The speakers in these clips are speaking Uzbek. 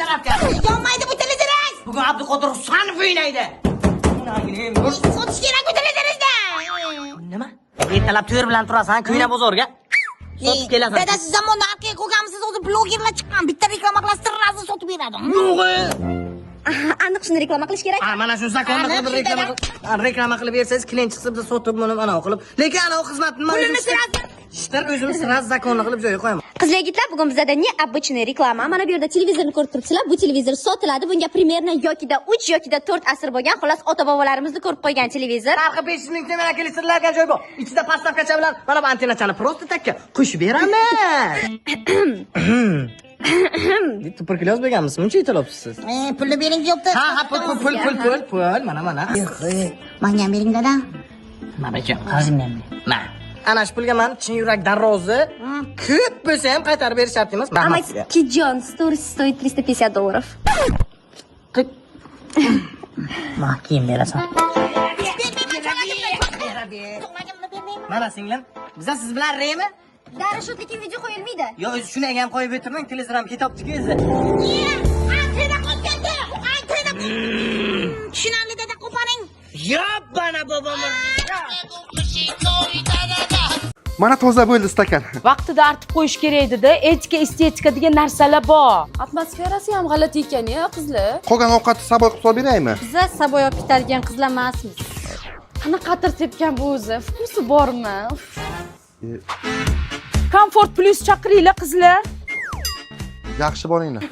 Tarafga. Yonmaydi bu televizoringiz. Bugun Abduqodir Husanov o'ynaydi. Sotish kerak bu televizoringizni. Nima? Ertalab 4 bilan turasan, Ko'yna bozorga. Sotib kelasan. Dadasi zamonni orqaga qo'yganmisiz, o'zi blogerlar chiqqan. Bitta reklama qilasiz, rozi sotib beradi. Yo'q. Aniq shuni reklama qilish kerak. Ha, mana shu zakonni qilib reklama qilib, reklama qilib bersangiz, klient chiqsa biz sotib buni mana qilib. Lekin ana xizmatni Pulini sirasi ishlar o'zimiz sirasi zakonni qilib joyiga qo'yaman. Qizlar, yigitlar, bugun bizada необычный reklama. Mana bu yerda televizorni ko'rib turibsizlar. Bu televizor sotiladi. Bunga примерно yokida 3 yokida 4 asr bo'lgan. Xullas, ota-bobolarimizni ko'rib qo'ygan televizor. Narxi 500 ming so'm kelishtirilgan joy bor. Ichida podstavkacha bilan mana bu antennachani просто takka qo'shib beraman. Tuberkulyoz bo'lganmisiz? Muncha yetalabsiz siz. Pulni bering deyapti. Ha, ha, pul, pul, pul, pul, pul, pul, mana, mana. Menga ham bering dada. Mana bacham, qarzimdan ber. Ma. Ana shu pulga men chin yurakdan rozi. Ko'p bo'lsa ham qaytarib berish shart emas. Rahmat sizga. Amakijon, сторис стоит 350 долларов. Ma, keyin berasan. Tug'magimni bermayman. Mana singlim, biza siz bilan remi? Dara shu lekin video qo'yilmaydi. Yo, o'zi shuni ham qo'yib o'tirmang, televizor ham ketobdi-ku o'zi. Antena qolib ketdi. Antena. Tushunarli dada, qo'paring. Yobbana bobom. Mana toza bo'ldi stakan. Vaqtida artib qo'yish kerak edi-da. Etika, estetika degan narsalar bor. Atmosferasi ham g'alati ekan ya, qizlar. Qolgan ovqatni saboy qilib solib beraymi? Biza saboy olib ketadigan qizlar emasmiz. Qanaqa atir sepgan bu o'zi? Вкуси bormi? Komfort Plus chaqiringlar, qizlar. Yaxshi boringlar.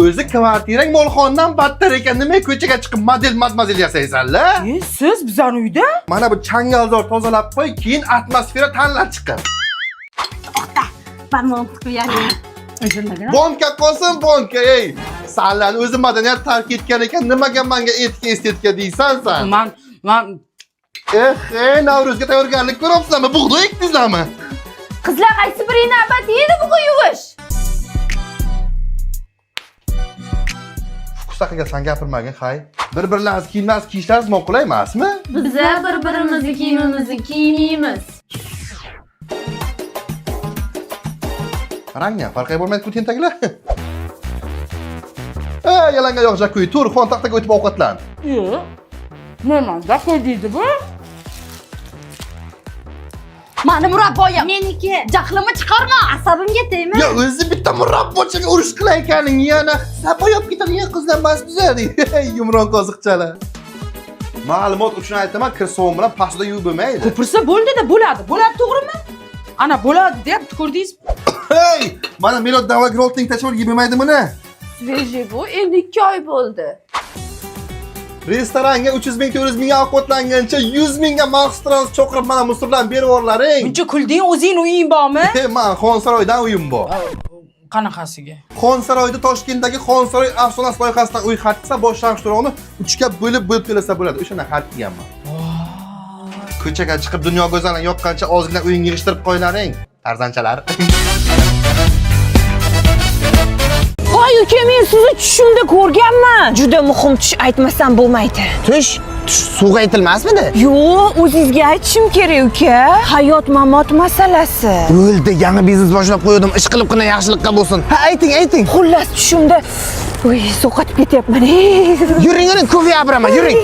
O'zi kvartirang molxondan battar ekan. Nima ko'chaga chiqib model madmazel yasaysanlar? E, siz bizani uyda? Mana bu changalzor tozalab qo'y, keyin atmosfera tanlab chiqib. Barmoq tiqib. Bonka qolsin, bonka, ey. Sanlarni o'zi madaniyat tark etgan ekan, nimaga menga etika estetika deysan san? Man Eh, ey, Navro'zga tayyorgarlik ko'ryapsizlarmi? Bug'doy ekdingizlarmi? Qizlar qaysi biring navbat yeydi bugun yuvish? Fukus haqida san gapirmagin, hay. Bir-birlaringiz kiyimlaringiz kiyishlaringiz ma'qul emasmi? Biza bir-birimizni kiyimimizni kiymaymiz. Rangni ham farqi bo'lmaydi ku tentaklar. Ey, yalanga oyoq jakuy, tur, xon taxtaga o'tib ovqatlan. Yo'q. Nima, zakol deydi bu? Mani murabboyim. Meniki. Jahlimni chiqarma. Asabimga tegma. Ya o'zi bitta murabbochaga urush qilayotganing yana saboy olib ketadigan qizlar emas biza deydi. Yumron qoziqchalar. Ma'lumot uchun aytaman, kir sovun bilan pastda yuvib bo'lmaydi. Ko'pirsa bo'ldi-da, bo'ladi. Bo'ladi, to'g'rimi? Ana bo'ladi deyapti, ko'rdingiz? Hey, mana Milod Davlat Rolting tashlab yeb bo'lmaydi buni. Svejiy bu, endi 2 oy bo'ldi. Restoranga 300 ming 400 mingga ovqatlangancha 100 mingga maxsus trans chaqirib mana musurdan berib yuborlaring. Buncha kulding, o'zing uying bormi? Hey, man Xonsaroydan uyim bor. Qanaqasiga? Xonsaroyda Toshkentdagi Xonsaroy afsonasi loyihasidan uy xarid qilsa, boshlang'ich to'lovni 3 ga bo'lib bo'lib to'lasa bo'ladi. O'shandan xarid qilganman. Ko'chaga chiqib dunyo go'zalini yoqqancha ozgina uyingni yig'ishtirib qo'ylaring, farzandchalar. Voy uka, men sizni tushimda ko'rganman. Juda muhim tush, aytmasam bo'lmaydi. Tush? Tush suvga aytilmasmidi? Yo'q, o'zingizga aytishim kerak uka. Hayot mamot masalasi. O'ldi, yangi biznes boshlab qo'ydim. Ish qilibgina yaxshilikqa bo'lsin. Ha, ayting, ayting. Xullas tushimda Uy, sovqotib ketyapman. Yuring, yuring, kofe olib yuring.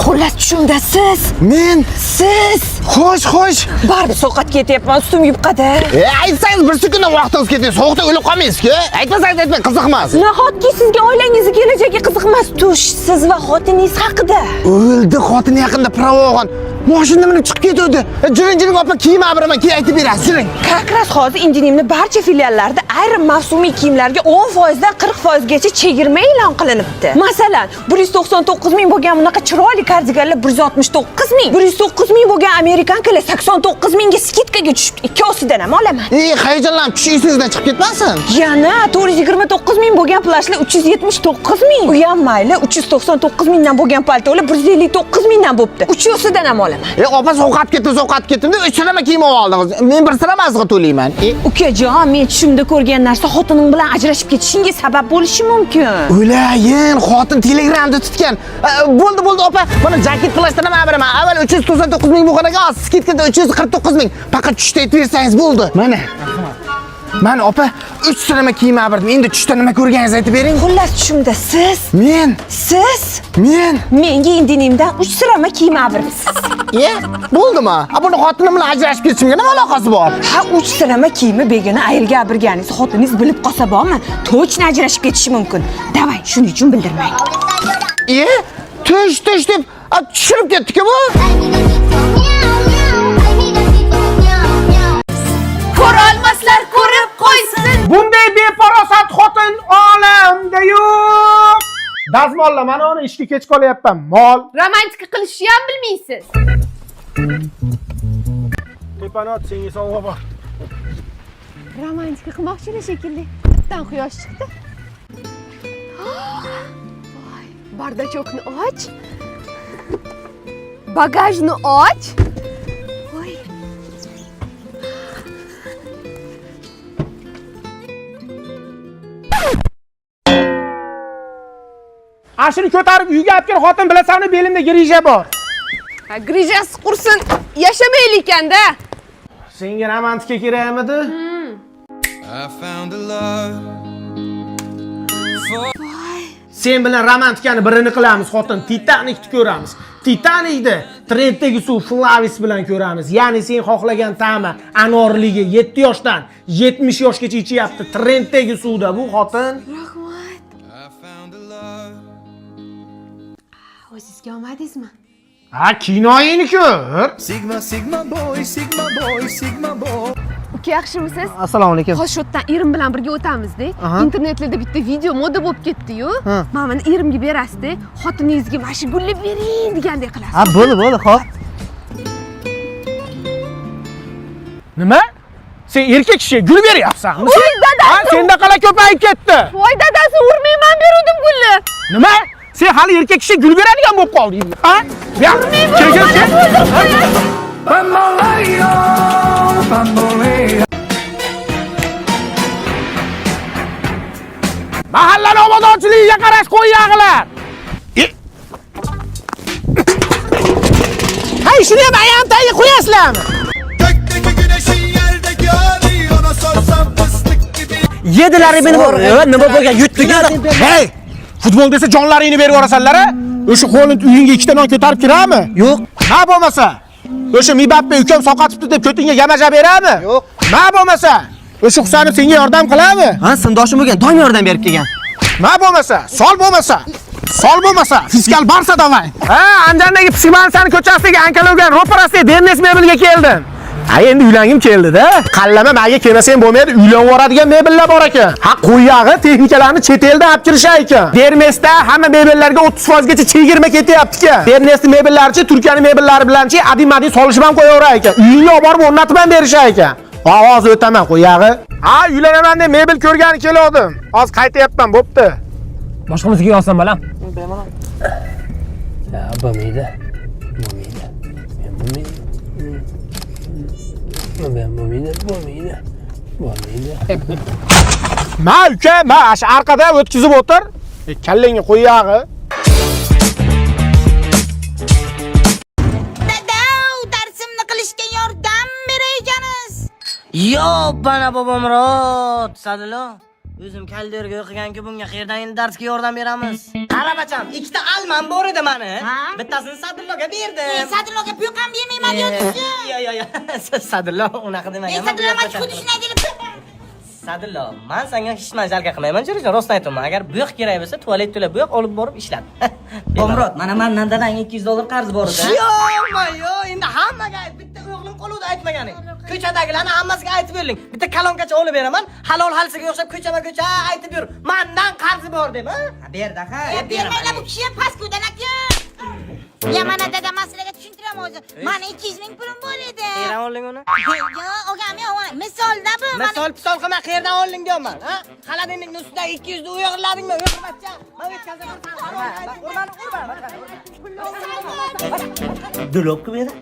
Xullas tushimda siz, Men siz xo'sh, xo'sh. baribir sovqotib ketyapman, ustim yupqada. E, aytsangiz bir sekunda vaqtingiz ketadi. Sovuqda o'lib qolmaysiz-ku. Aytmasangiz aytmang, qiziq emas. Nahotki sizga oilangizni kelajagi qiziq emas? Tush siz va xotiningiz haqida. O'ldi, xotini yaqinda pravo olgan. Mashina minib chiqib ketuvdi. E, juring, juring opa, kiyim olib beraman, keyin aytib berasiz, juring. Как раз hozir Indinimni barcha filiallarida ayrim mavsumiy kiyimlarga 10% dan 40% gacha chegirma e'lon qilinibdi. Masalan, 199 ming bo'lgan bunaqa chiroyli kardiganlar 169 ming, 109 ming bo'lgan amerikankalar 89 mingga skidkaga tushibdi. Ikkovsidan ham olaman. Ey, hayajonlanib tush esingizdan chiqib ketmasin. Yana 429 ming bo'lgan plashlar 379 ming. U ham mayli, 399 mingdan bo'lgan paltolar 159 mingdan bo'pti. Uchovsidan ham olaman. E, opa sovqatib ketdim, sovqatib ketdim deb 3 sirama kiyim olib oldingiz. Men bir siramasini to'layman. E, Ukajon, men tushimda ko'rgan narsa xotining bilan ajrashib ketishingga sabab bo'lishi mumkin. O'layin, xotin Telegramda tutgan. E, bo'ldi, bo'ldi opa. Mana jaket plashdan ham olib beraman. Avval 399 ming bo'lgan ekan, hozir skidkada 349 ming. Faqat tushda aytib bersangiz bo'ldi. Mana. Man opa 3 sirama kiyim oldirdim. Endi tushda nima ko'rganingizni aytib bering. Xullas tushimda siz, Men, siz men. menga indinimdan 3 sirama kiyim oldiribsiz. E, bo'ldimi? A buni xotinim bilan ajrashib ketishimga nima aloqasi bor? Ha, 3 sirama kiyimni begona ayolga oldirganingizni xotiningiz bilib qolsa bormi? Точно ajrashib ketishi mumkin. Давай, shuning uchun bildirmang. E, tush tush deb a, tushirib ketdi-ku bu. Ko'rolmaslar ko'rib qo'ysin. Bunday befarosat xotin olamda yo'q. Dazmolla, mana uni ishga kech qolyapman. Mol. Romantika qilishni ham bilmaysiz. Tepani ot, senga sovg'a bor. Romantika qilmoqchilar shekilli. Bittadan quyosh chiqdi. Voy, бардачок ni och. Bagajni och. Voy. Ana shuni ko'tarib uyga olib kel, xotin, bilasanmi, belimda грыжа bor. Ha, грыжа si qursin, yashamaylik ekanda. Senga romantika kerakmidi? I found a love. Sen bilan romantikani birini qilamiz, xotin. Titanikni ko'ramiz. Titanikni trenddagi suv Flavis bilan ko'ramiz. Ya'ni sen xohlagan ta'mi anorligi 7 yoshdan 70 yoshgacha ichyapti. Trenddagi suvda bu, xotin. Rahmat. I found a love. O'zingizga olmadingizmi? Ha, kinoyini ko'r. Sigma, Sigma boy, Sigma boy, Sigma boy. Uka, yaxshimisiz? Assalomu alaykum. Hozir shu yerdan erim bilan birga o'tamizda. Internetlarda bitta video moda bo'lib ketdi-yu. Ha. Mana buni erimga berasizda, xotiningizga mana shu gulni bering degandek qilasiz. Ha, bo'ldi, bo'ldi, xo'p. Nima? Sen erkak kishiga gul beryapsanmi? Voy, dadasi! Ha, senda qala ko'payib ketdi. Voy dadasi, urmayman, beruvdim gulni. Nima? Sen hali erkak kishiga gul beradigan bo'lib qolding. Ha? Bu yoq, kel, kel, kel. Bamboleo, bamboleo. Mahallani obodonchiligiga qarash qo'yyag'ilar. E? Hay, shuni ham ayam tagiga qo'yasizlarmi? Gökteki güneşin yerdeki hali ona sorsam fıstık gibi. Yedilar meni, nima bo'lgan, yutdik. Hey! Futbol desa jonlaringni berib yuborasanlar a? O'sha Holand uyingga ikkita non ko'tarib kiradimi? Yo'q. Ma bo'lmasa, o'sha Mbappe ukam sovqatibdi deb ko'tingga gamaja beradimi? Yo'q. Ma bo'lmasa, o'sha Husanov senga yordam qiladimi? Ha, sinfdoshim bo'lgan, doim yordam berib kelgan. Ma bo'lmasa, sol bo'lmasa, sol bo'lmasa, fiskal Barsa давай. Ha, Anjandagi Psimansani ko'chasidagi Ankalogan ro'parasidagi Dernes mebelga keldim. Ha, endi uylangim keldi-da. Qallama menga kelmasang bo'lmaydi, uylanib yuboradigan mebellar bor ekan. Ha, qo'yyog'i texnikalarni chet eldan olib kirishar ekan. Dermesda hamma mebellarga 30% gacha chegirma ketyapti ekan. Dermesni mebellarichi Turkiyaning mebellari bilanchi adim-adim solishib ham qo'yaverar ekan. Uyingga olib borib o'rnatib ham berishar ekan. Ha, hozir o'taman qo'yyog'i. Ha, uylanaman deb mebel ko'rgani kelgandim. Hozir qaytyapman, bo'pti. Boshqamizga yozsam balam. Ya, bo'lmaydi. Bo'lmaydi. Men bo'lmaydi. Men bo'lmaydi, bo'lmaydi. Bo'lmaydi. Ma uka, ma shu orqada o'tkazib o'tir. E, kallangga qo'yyog'i. Dadav, darsimni qilishga yordam berayganingiz. Yo, bana Bobomurod, Sadilo. O'zim kalderga o'qiganku, bunga qayerdan endi darsga yordam beramiz? Qara bacham, ikkita almam bor edi mani. Bittasini Sadilloga berdim. Men Sadilloga puyqam bermayman deyapsiz. Yo, yo, yo. Sadillo unaqa Men demaganman. Sadillo man xuddi shunday deb Sadillo, man senga hech man жалко qilmayman, jo'rajon, rostdan aytaman. Agar buyoq kerak bo'lsa, tualet to'la buyoq olib borib ishlat. Bomrod, mana mandan dadang 200 dollar qarz bor edi. Yo'q, yo'q, endi hammaga ayt, bitta o'g'lim qoluvdi aytmaganing. Ko'chadagilarni hammasiga aytib berding. Bitta kalonkacha olib beraman, halol halsiga o'xshab ko'chama-ko'cha aytib yur. Mandan qarzi bor deb, ha? Berdi, ha. Bermanglar, bu kishi ham pastkudan aka. Ya mana dadam, man sizlarga tushuntiraman hozir. Mani 200 ming pulim bor edi. Qayerdan olding uni? Yo'q, og'am, yo'q, misolda bu. Mana Misol pisol qilma, qayerdan olding deyapman, ha? Xolodilnikni ustida 200 ni o'g'irladingmi? O'g'irmatcha. Men o'tkazib urma, urma, urma. Dulop qilib edi.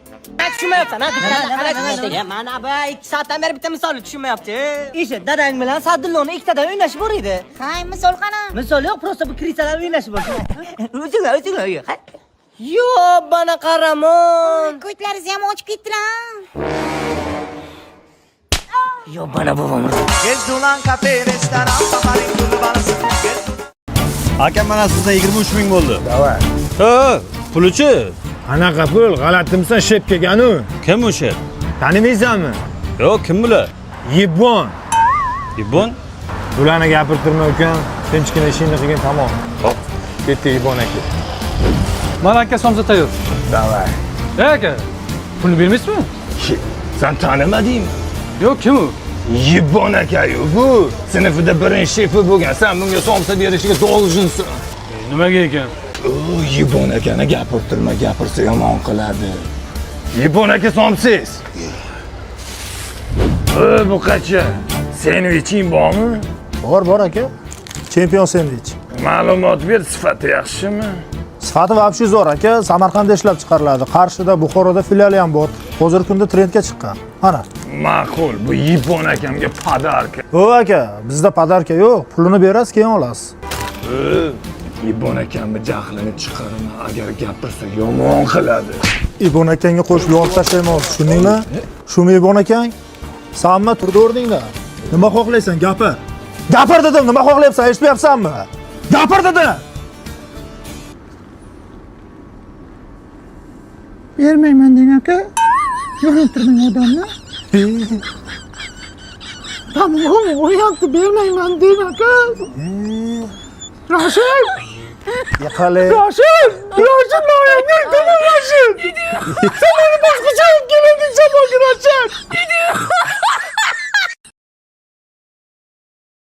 Tushunmayapsan, ha? Dukanda mana bu 2 soatdan beri bitta misolni tushunmayapti. Eshit, dadang bilan Sadilloni ikkitadan o'ynashi bor edi. Hay, misol qani? Misol yo'q, просто bu крыса lar o'ynashi bor. O'zinglar, o'zinglar, yo'q. Yo, bana qaramon. Ko'tlaringizni ham ochib ketdilar. Yobbana bobomurod. Aka, mana sizdan 23 ming bo'ldi. Давай. Ha, pulichi? Anaqa pul, g'alatimsan, shep kelganu. Kim o'sha? Tanimaysanmi? Yo'q, kim bular? Yebon. Ibon? Bularni gapirtirma ukam, tinchgina ishingni qilgin, tamom. Hop, ketdik Yebon aka. Mana aka, somsa tayyor. Давай. Ey aka, pulni bermaysizmi? Sen tanimadingmi? Yo'q, kim u? Yebon aka-yu bu. Sinfida birinchi shefi bo'lgan. Sen bunga somsa berishga должен san. Nimaga ekan? U Yebon akani gapirtirma, gapirsa yomon qiladi. Yebon aka, somsiz. E, bu qacha? Sendviching bormi? Bor, bor aka. Chempion sendvich. Ma'lumot ber, sifati yaxshimi? Sifati вообще zo'r aka. Samarqandda ishlab chiqariladi. Qarshida, Buxoroda filiali ham bor. Hozirgi kunda trendga chiqqan. Mana. Ma'qul, bu Yebon akamga подарка. Yo'q aka, bizda подарка yo'q. Pulini berasiz, keyin olasiz. E, Yebon akamni jahlini chiqarma, agar gapirsa yomon qiladi. Ibon akangga qo'shib yorib tashlayman, tushundingmi? Shumi Ibon akang? Sanmi turdi o'rningda? Nima xohlaysan, gapir. Gapir dedim, nima xohlayapsan, eshitmayapsanmi? Gapir dedim. Bermayman deng aka. Yo'qtirmang odamni. Tamog'im og'riyapti, bermayman deng aka. Rashid! Yiqili. Rashid! Rashid, noyangni tamam Rashid! Sen meni boshqacha olib kelding, Rashid!